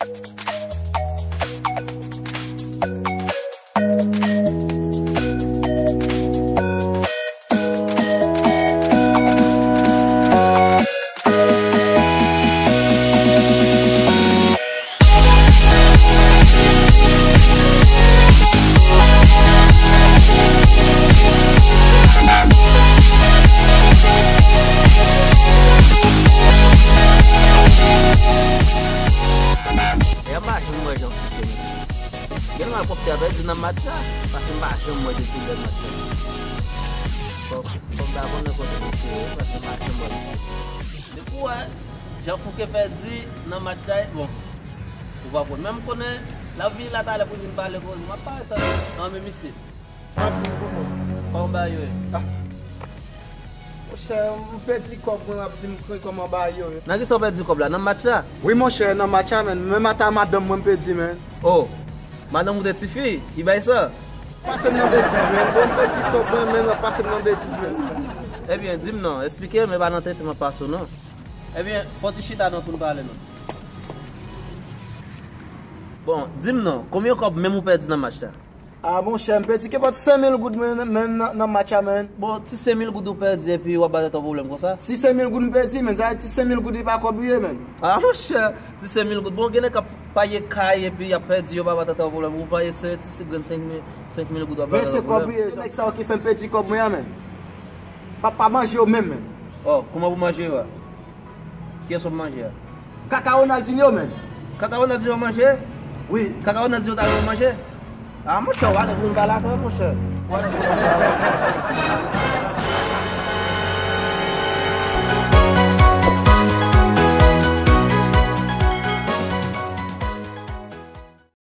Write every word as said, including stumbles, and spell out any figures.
E m pa janm wè jan fouke, men. Gen lè pwòpte a pèdi nan match la, paske m pa janm wè depi lè match la. Fò, fò m ta konnen kote misye ye, paske m pa janm wè misye. Depi w wè jan fouke pèdi nan match la, bon, ou pa konn. Men m konnen l ap vini la talè pou l vin pale koze. M ap pale sa. Nan men misye. Kòman bagay yo ye? Ah. Monchè, m pèdi kòb mwen, w ap di m kòman bagay yo ye. Nan kisa w pèdi kòb la? Nan match la? Wi, monchè, nan match la, men. Menm ata madanm mwen, m pèdi, men. Oh, madanm ou te tifi? Ki bagay sa? Pase m nan betiz, men. Bon, m pèdi kòb mwen, men w ap pase m nan betiz, men. Ebyen, di m non, eksplike m, e pa nan tenten m ap pase w, non. Ebyen, fò w ti chita non pou n pale, non. Bon, di m non, konbyen kòb menm ou pèdi nan match la? Ah, monchè, m pèdi kenpòt senk mil goud, men, men nan, nan match la, men. Bon, ti senk mil goud ou pèdi epi w ap ba tèt ou pwoblèm konsa? Ti senk mil goud m pèdi, men. Sa vle di ti senk mil goud li pa kòb li ye, men. Ah, monchè, ti senk mil goud. Bon, gen nèg k ap paye kay epi y ap pèdi, yo pa ba tèt ou pwoblèm. Ou paye se ti grenn senk mil, senk mil goud, w ap ba tèt ou pwoblèm. Men se kòb li ye. Se nèg sa yo ki fè m pèdi kòb mwen an, men. Pa, pa manje yo menm, men. Oh, kòman pou manje yo a? Kiyès w ap manje a? Kaka Ronaldinho, men. Kaka Ronaldinho manje? Wi. Kaka Ronaldinho ta gen manje? Ah, monchè, w ale pou n pale avè w, monchè. W ale pou n pale avè w.